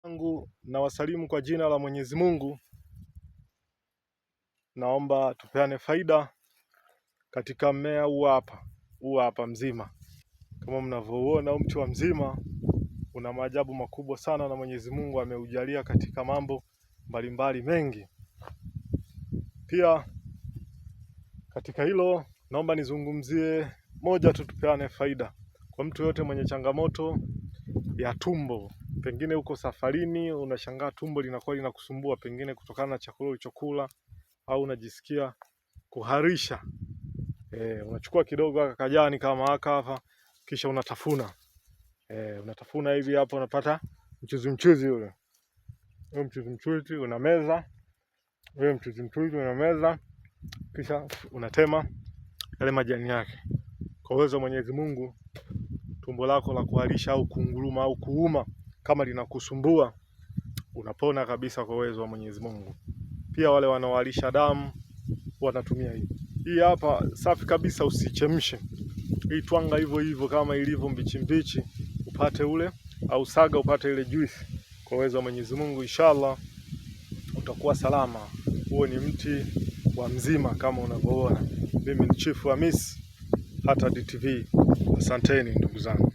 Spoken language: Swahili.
Yangu na wasalimu kwa jina la Mwenyezi Mungu. Naomba tupeane faida katika mmea huu hapa, huu hapa mzima. Kama mnavyouona mti wa mzima una maajabu makubwa sana, na Mwenyezi Mungu ameujalia katika mambo mbalimbali mengi. Pia katika hilo naomba nizungumzie moja tu, tupeane faida kwa mtu yote mwenye changamoto ya tumbo. Pengine uko safarini, unashangaa tumbo linakuwa linakusumbua, pengine kutokana na chakula ulichokula au unajisikia kuharisha. Unachukua kidogo aka kajani kama haka hapa, kisha unatafuna. Unatafuna hivi hapo, unapata mchuzi mchuzi ule. Huo mchuzi mchuzi unameza. Ule mchuzi mchuzi unameza, kisha unatema yale majani yake. Kwa uwezo wa Mwenyezi Mungu, tumbo lako la kuharisha au kunguruma au kuuma kama linakusumbua, unapona kabisa kwa uwezo wa Mwenyezi Mungu. Pia wale wanaoharisha damu wanatumia hii. Hii hapa safi kabisa, usichemshe. Hii twanga hivyo hivyo kama ilivyo mbichi mbichi, upate ule au saga upate ile juice. Kwa uwezo wa Mwenyezi Mungu, inshallah utakuwa salama. Huo ni mti wa mzima kama unavyoona. Mimi ni Chifu Hamisi, Hatad TV. Asanteni ndugu zangu.